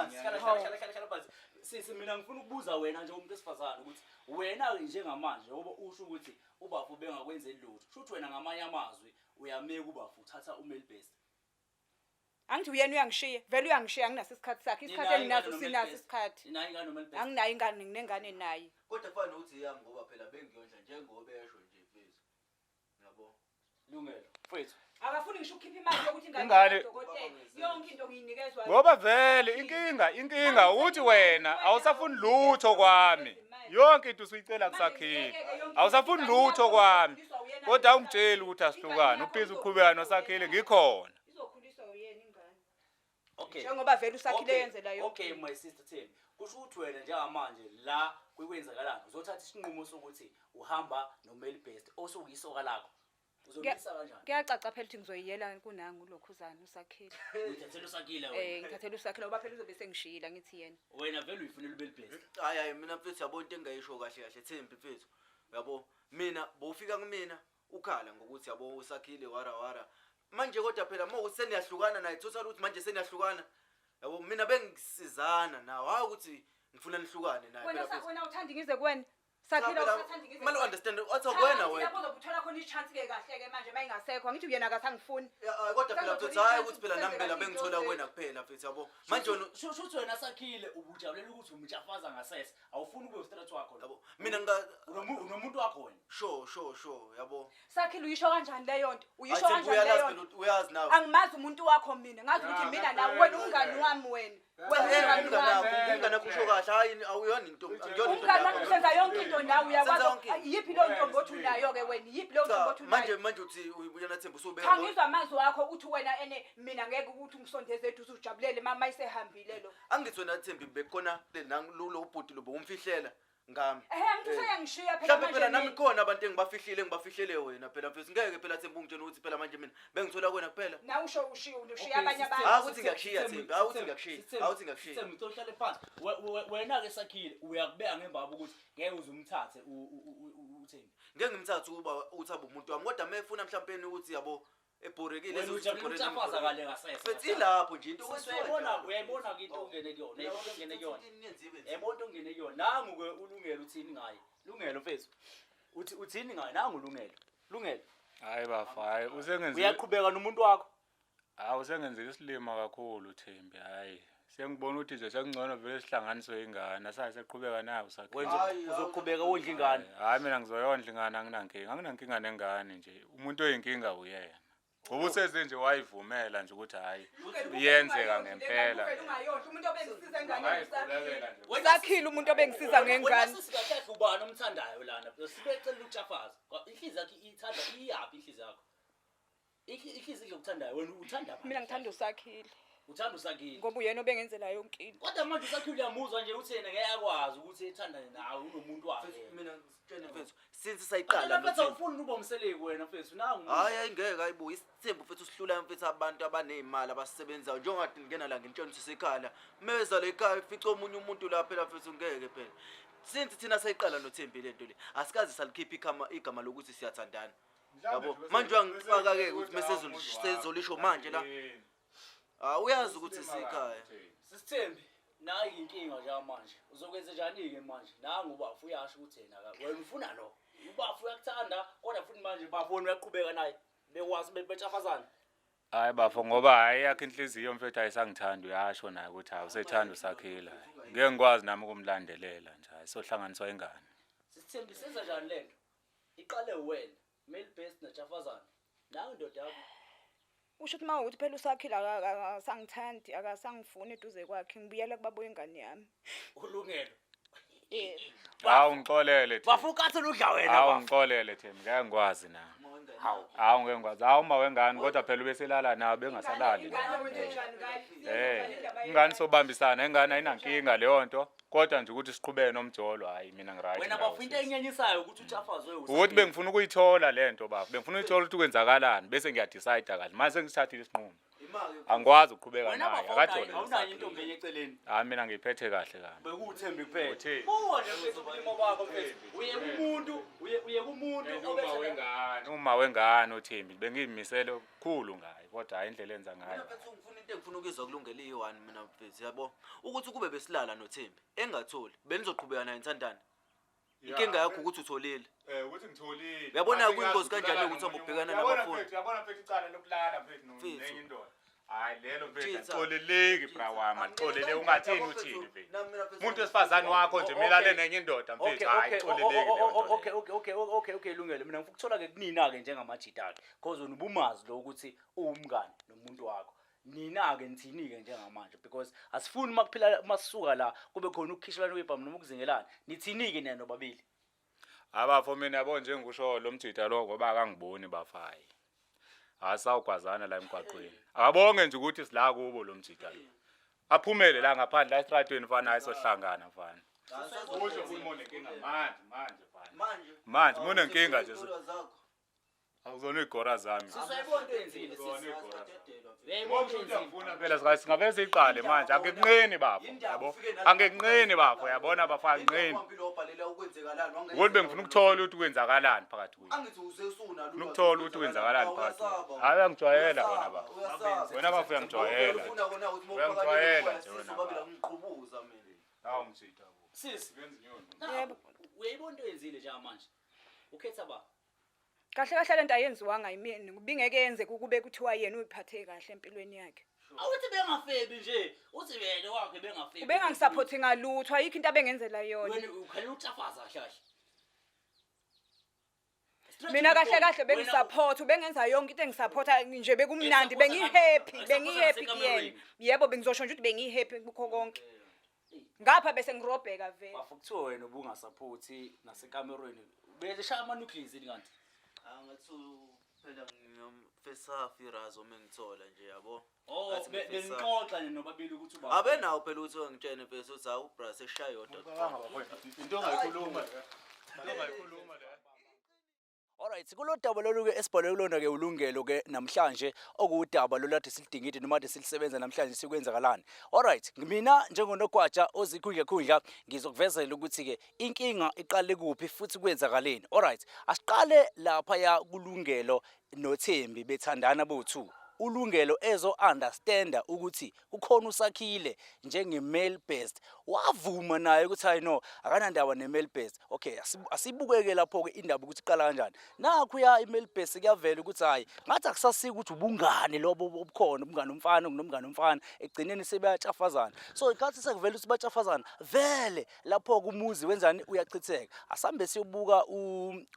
Sisi mina ngifuna ukubuza wena nje umuntu wesifazane ukuthi wena njengamanje ngoba usho ukuthi ubafu bengakwenzeli lutho. Shuthi wena ngamanye amazwi uyameka ubafu uthatha umale best. Angithi uyena uyangishiya, vele uyangishiya anginaso isikhathi sakhe. Isikhathi enginaso sinaso isikhathi. Ninayo ingane nomale best. Anginayo ingane, nginengane naye. Kodwa kufana nokuthi yami ngoba phela bengiyondla njengoba esho nje mfethu. Yabo. Lungelo. Mfethu. Akafuni ngisho ukukhipha imali yokuthi ingane Ingane- idokotela. Yonke into ngiyinikezwa. Ngoba vele inkinga ukuthi wena awusafuni lutho kwami. Yonke into usuyicela kusakhile. Awusafuni lutho kwami. Kodwa awungitsheli ukuthi asihlukane, ubhizi uqhubeka nosakhile ngikhona. Izokhuliswa uyena ingane. Okay. Njengoba vele usakhile Okay, yenzela yonke. Okay my sister Thembi. Kusho ukuthi wena njengamanje la kwenzakalani uzothatha isinqumo sokuthi uhamba nomale best osuyisoka lakho. Uzomisa kanjani? Kuyacaca phela ukuthi ngizoyiyela kunangu lokhuzana usakhile. Uthathela usakhile wena. Ngithathela usakhile ngoba phela uzobe sengishiyile ngithi yena. Wena vele uyifunela umale best. Hayi hayi mina mfethu yabo into engayisho kahle kahle Thembi mfethu. Yabo mina bowufika kumina ukhala ngokuthi yabo usakhile wara wara. Manje kodwa phela uma ukuthi seniyahlukana naye total ukuthi manje seniyahlukana. Yabo mina bengisizana nawe hayi ukuthi ngifuna nihlukane naye Wena phela mfethu. wena uthanda ngize kuwena. Cha, Sakhile phela, usathanda ngize. kumele understand wathi akuwena wena. Lapho uzobe uthola khona i-chance ke kahle ke manje mayingasekho. Angithi uyena akasangifuni. Ya, hayi, kodwa phela mfethu hayi ukuthi phela nami phela bengithola kuwena kuphela mfethu yabo. Manje wena Sho ukuthi wena sakhile ubujabulela ukuthi umtshafaza ngasese. Awufuni ube ustraight wakho lo. yabo mina nga Unomuntu wakho wena. sure sure sure yabo. Sakhile uyisho kanjani leyo nto? Uyisho Hayi, Thembi, kanjani uyalazi leyo phela nto? ukuthi uyazi nawe. Angimazi umuntu wakho mina. Ngazi ukuthi mina nawe wena umngani wami wena. Wena Eh, umngani umngani wami. wakho, umngani wakho usho kahle hayi awuyona into angiyona into Umngani wami yakho. usenza yonke into nawe Senza uyakwazi. yonke into. Yiphi leyo ntombi othi unayo ke wena? Yiphi leyo ntombi Cha, othi manje unayo? manje uthi uyena Thembi usubeka Cha ngizwa amazwi akho uthi wena ene mina ngeke ukuthi ungisondeze eduze ujabulele mama isehambile lo. Angithi wena Thembi bekhona lo bhuti lo bowumfihlela ngami. Ehhe ngithi useyangishiya phela Mhlawumbe phela manje. nami mina. khona abantu engibafihlile engibafihlele wena phela mfethu ngeke phela Thembi ungitshela ukuthi phela manje mina bengithola kuwena kuphela. Nawe usho ushiya ushiya Okay, abanye sister, abantu. Hayi ukuthi ngiyakushiya, Thembi, hayi ukuthi ngiyakushiya, hayi ukuthi ngiyakushiya. Thembi, ngicela uhlale phansi. Wena ke sakhile uyakubeka ngembaba ukuthi ngeke uze umthathe uThembi. Ngeke ngimthathe ukuba uthi abe umuntu wami kodwa mefuna mhlawumbe ukuthi yabo ebhorekile Wena ujabulela ukutshafaza kale ngasese. Mfethu ilapho nje into Sisi, uyayibona uyayibona ke into ongene kuyona, uyayibona ongene kuyona. Yayibona into ongene kuyona. Nangu ke ulungelo uthini ngaye? Lungelo mfethu. Uthi uthini ngaye? Nangu ulungelo. Lungelo. Hayi bafo, hayi usengenzile. Uyaqhubeka nomuntu wakho. Hayi usengenzile isilima kakhulu Thembi, hayi. Sengibona ukuthi nje sekungcono vele sihlanganiswe ingane, asaye seqhubeka nayo usakhile. Wenza Hayi, uzoqhubeka wondla ingane. Hayi mina ngizoyondla ingane anginankinga, anginankinga nengane nje. Umuntu oyinkinga uyena. Ngoba useze nje wayivumela nje ukuthi hayi iyenzeka ngempela. Uvele ungayondli umuntu obengisiza enganeni Ungayiqhubekela usakhile. nje. Usakhile umuntu obengisiza Wena ngengane. sisi kahle kahle ubani omthandayo lana? Sibecela ukutshafaza. Inhliziyo yakho ithanda iyaphi inhliziyo yakho? Inhliziyo ekuthandayo wena uthanda bani? Mina ngithanda usakhile. Uthanda uSakhile. Ngoba uyena obengenzela yonke into. Kodwa manje uSakhile uyamuzwa nje uthi yena ngeke akwazi ukuthi ethandane nawe unomuntu wakhe. Mfethu, mina ngitshene mfethu since sayiqala Qala mfethu noThembi. awufuni ukuba umseleku wena mfethu nangu. Hayi hayi ngeke hayibo isithembu mfethu sihlula mfethu abantu abaney'mali abasebenzayo njengokade ngingena la ngintshela ukuthi usekhaya meza la ekhaya ufice omunye umuntu la phela mfethu ngeke phela since thina sayiqala noThembi le nto le asikaze salikhipha igama igama lokuthi siyathandana yabo manje uyangixaka-ke ukuthi mesezolisho manje la Ah uyazi ukuthi sikhaya. Sisithembi nayi inkinga nje manje. Uzokwenza njani ke manje? Nangu ubafo uyasho ukuthi yena wena ufuna lo. Ubafo uyakuthanda kodwa futhi manje bafo wena uyaqhubeka naye. Bekwazi betshafazana. Hayi bafo ngoba hayi yakhe inhliziyo mfethu ayisangithandi uyasho naye ukuthi hayi usethanda usakhila. Ngeke ngikwazi nami ukumlandelela nje hayi sohlanganiswa ingane. Sisithembi senza njani lento? Iqale wena, male best natshafazana. Nawe ndoda yakho. Usho ukuthi uma ukuthi phela usakhile akasangithandi akasangifuni eduze kwakhe ngibuyela kubaba wengane yami. Ulungelo. Yebo. Hawu ngixolele Thembi. Bafo ukathe ludla wena Hawu bafo. ngixolele Thembi ngeke ngikwazi na. Hawu. Hawu ngeke ngikwazi. Hawu uma wengane kodwa phela ubeselala nawe bengasalali Ingane nawe. wenzenjani kahle? Eh, ingane sobambisana ingane ayinankinga leyo nto kodwa nje ukuthi siqhubeke nomjolo hayi mina ngiright. Wena ngawo, bafo into sisi. enyanyisayo ukuthi utshafazwe Ukuthi bengifuna ukuyithola le nto bafo, bengifuna ukuyithola ukuthi kwenzakalani bese ngiyadecide kahle. Manje sengisithathile isinqumo. Angikwazi ukuqhubeka Wena naye, bafo akajole. awunayo intombi enye eceleni. Hayi mina ngiyiphethe kahle kabi. Bekuwuthembi kuphela. Uthembi. Buka nje mfethu ubulima bakho mfethu. Uye kumuntu, uye uye kumuntu Uma wengane, uma wengane uThembi bengiyimisele okukhulu ngaye kodwa hayi indlela enza Mina ngayo. mfethu ngifuna into engifuna ukuyizwa kulungele iyi-one mina mfethu yabo ukuthi kube besilala noThembi engatholi benizoqhubeka naye nithandane inkinga yakho ukuthi utholile Eh ukuthi ngitholile. Uyabona kuyingozi kanjani ukuthi uhambe ubhekana nabafundi? Uyabona mfethu icala lokulala mfethu Mfethu. nenye indoda. Hayi lelo mfethu Jitha. axoleleki bra wami, axoleleki ungathini uthini mfethu. Nami mina mfethu- Umuntu wesifazane wakho nje Okay. milale nenye indoda Okay, mfethu, hayi okay, xoleleki leyo nto okay, leyo. okay, lungelo. Mina ngifuna ukuthola ke kunina ke njengamajita ke. Because wena ubumazi lo ukuthi uwumngani nomuntu wakho. Nina ke nithini ke njengamanje because asifuni makuphila masisuka la kube khona ukukhishelana kwebhamu noma ukuzingelana. Nithini ke nina nobabili? Abafo mina yabo nje ngikusho lo mjita lo ngoba akangiboni bafayi. Asawugwazana la emgwaqweni. Akabonge nje ukuthi sila kubo lo mjita lo. Aphumele la ngaphandle la estradweni mfana ayisohlangana mfana. Usho ukuthi unenkinga manje manje mfana. manje Manje munenkinga nje. Izigora zakho. Awuzona izigora zami. Sisayibona into eyenzile sisi. Uzona izigora zami. Uyayibona into eyenzile. Ngifuna phela singabe siyiqale manje angikunqeni bafo yabo. Angikunqeni bafo yabona bafo angikunqeni. Obhalela ukwenzekalani Ukuthi bengifuna ukuthola ukuthi kwenzakalani phakathi kwethu. angithi usesunalo Ngifuna ukuthola ukuthi kwenzakalani phakathi kwethu. Hayi uyangijwayela wena bafo. Wena bafo uyangijwayela. Uyangijwayela nje wena bafo. Ngiqhubuza mina Hawu mjita bo. Sisi, Ngenza inyoni. nakhu, uyayibona into eyenzile njengamanje. Ukhetha ba? Kahle kahle lento ayenziwanga yimina. Ubingeke yenzeke ukube kuthiwa yena uyiphathe kahle empilweni yakhe. Awuthi bengafebi nje, uthi yena wakhe bengafebi. Ubengangisupporti ngalutho, ayikho into abengenzela yona. Wena ukhalela ukutshafaza kahle kahle. Straight Mina to the kahle point. kahle bengisupport, ubengenza yonke into engisupporta nje bekumnandi, bengihappy, bengihappy kuyena. Yebo bengizosho nje ukuthi bengihappy kukho konke. Ngapha bese ngirobheka vele. Bafo kuthiwa wena ubungasaphothi nasekamerweni. Beshaya ama-nucleus yini kanti? angathi phela ngiyomfesa irazo uma ngithola nje yabo Oh, Ngathi ngifisa- benixoxa nje nobabili ukuthi uba. abenawo phela ukuthi ungitshene mfethu ukuthi hawu ubra seshaya yodwa Into ongayikhuluma le. Into ongayikhuluma le. Alright, kulo daba lolu ke esibhale kulona ke ulungelo ke namhlanje okuwudaba lolu kade silidingide noma kade silisebenza namhlanje sikwenzakalani. Alright, mina njengonogwaja ozikhundla khundla ngizokuvezela ukuthi ke inkinga iqale kuphi futhi kwenzakaleni. Alright, asiqale lapha ya kulungelo noThembi bethandana bo2. Ulungelo ezo understanda ukuthi kukhona usakhile njenge male best wavuma naye ukuthi hayi no akanandaba ne male best okay asibukeke lapho ke indaba ukuthi iqala kanjani nakhu ya i male best kuyavela ukuthi hayi ngathi akusasiki ukuthi ubungane lobo obukhona ubungane umfana nomngane umfana egcineni sebeyatshafazana so ikhathi sekuvela ukuthi batshafazana vele lapho kumuzi wenzani uyachitheka asambe siyobuka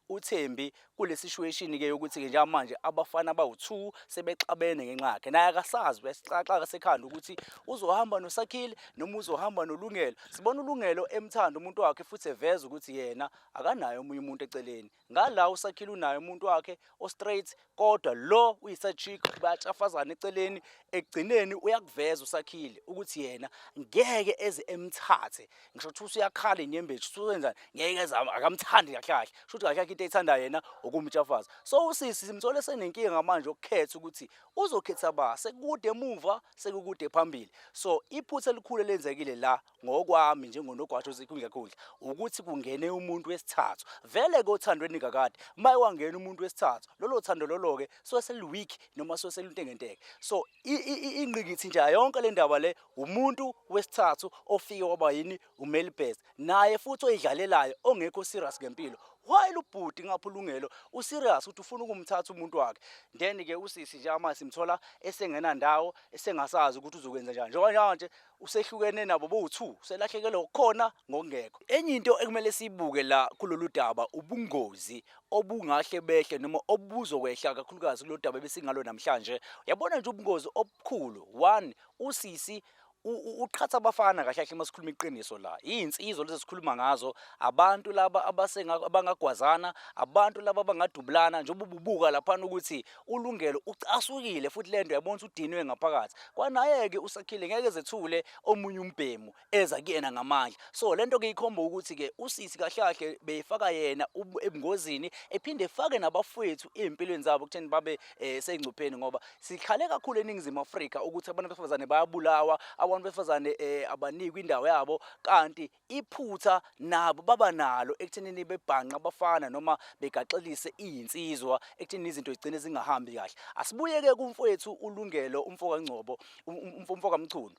uThembi kule situation ke yokuthi ke njengamanje abafana bawu2 sebexabene. Sebehlukene ngenxa yakhe. Naye akasazi, uyasixaxaka sekhanda ukuthi uzohamba noSakhile noma uzohamba noLungelo. Sibona uLungelo emthanda umuntu wakhe futhi eveza ukuthi yena akanaye omunye umuntu eceleni. Ngala uSakhile unaye umuntu wakhe o-straight kodwa lo uyi-side chick, bayatshafazana eceleni. Ekugcineni uyakuveza uSakhile ukuthi yena ngeke eze emthathe. Ngisho ukuthi usuyakhala inyembezi, usuyenzani, ngeke eze akamthandi kahle kahle. Shuthi kahle kahle into ayithandayo yena ukumtshafaza. So usisi simthole senenkinga manje yokukhetha ukuthi uzokhetha ba, sekukude emuva sekukude phambili. So iphutha elikhulu elenzekile la ngokwami njengonogwaja ozikhundla khundla ukuthi kungene umuntu wesithathu. Vele ke othandweni kakade maye wangena umuntu wesithathu, lolo thando lolo ke suke seli-weak noma suke seluntengenteke. So ingqikithi nje yonke le ndaba le, umuntu wesithathu ofike waba yini, umale best, naye futhi oyidlalelayo ongekho serious ngempilo. While ubhuti ngapha uLungelo userious ukuthi ufuna ukumthatha umuntu wakhe. Then ke usisi nje ama simthola esengenandawo, esengasazi ukuthi uzokwenza njani. Njengoba nje usehlukene nabo bowu-2, uselahlekelwe okukhona ngokungekho. Enye into ekumele siyibuke la kulolu daba ubungozi obungahle behle noma obuzokwehla kakhulukazi kulolu daba ebesingalo namhlanje. Uyabona nje ubungozi obukhulu, one, usisi uqhatha abafana kahle kahle uma sikhuluma iqiniso la. Iy'nsizwa lezi esikhuluma ngazo, abantu laba abangagwazana, abantu laba abangadubulana, njengoba ububuka laphana ukuthi uLungelo ucasukile futhi lento yabona ukuthi udinwe ngaphakathi. Kwanaye-ke uSakhile ngeke ezethule omunye umbhemu eza kuyena ngamandla. So lento ke ikhomba ukuthi-ke usisi kahle kahle beyifaka yena ebungozini, ephinde efake nabafowethu ey'mpilweni zabo ekutheni babe sey'ngcupheni, ngoba sikhale kakhulu eNingizimu Afrika ukuthi abantu besifazane bayabulawa, abantu besifazane abanikwa indawo yabo, kanti iphutha nabo baba nalo ekuthenini bebhanqa abafana noma begaxelise iy'nsizwa ekutheni izinto zigcine zingahambi kahle. Asibuyeke kumfowethu uLungelo, umfokaNgcobo, umfokaMchunu.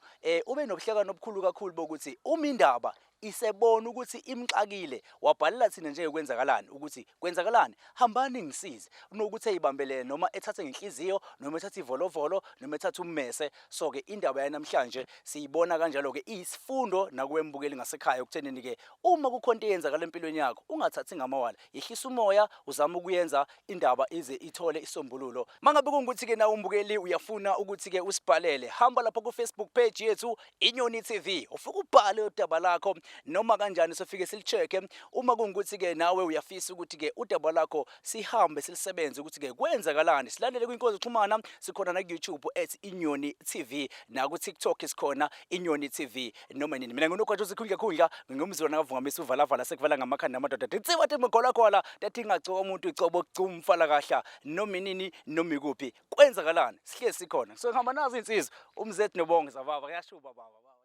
Ube nobuhlakani obukhulu kakhulu bokuthi uma indaba isebona ukuthi imxakile, wabhalela thina nje kwenzakalani, ukuthi kwenzakalani, hambani ngisize, kunokuthi eyibambelele noma ethathe ngenhliziyo noma ethathe ivolovolo noma ethathe ummese. So ke indaba yanamhlanje siyibona kanjalo ke, iyisifundo nakuwembukeli ngasekhaya ekuthenini ke uma kukhona into eyenzakala empilweni yakho ungathathi ngamawala, yehlisa umoya uzame ukuyenza indaba ize ithole isombululo. Mangabe kungukuthi ke nawe umbukeli uyafuna ukuthi ke usibhalele, hamba lapha ku Facebook page yethu Inyoni TV, ufike ubhale udaba lakho noma kanjani sofike silicheck-e. Uma kungukuthi ke nawe uyafisa ukuthi ke udaba lakho sihambe silisebenze ukuthi ke kwenzakalani, silandele kwinkonzo yokuxhumana, sikhona na ku-YouTube at Inyoni TV, na ku-TikTok sikhona Inyoni TV noma nini. Mina nginogwaja uzikhundla khundla, ngingumzilwana kavungamisa uvalavala sekuvala ngamakhanda amadoda ditsiwa timgolagwala tathi ingagcoka umuntu icobo gcumfala kahla noma inini noma ikuphi kwenzakalani, sihlezi sikhona. So ngihamba nazo iy'nsizwa uMzet noBonge Zavava, kuyashuba baba.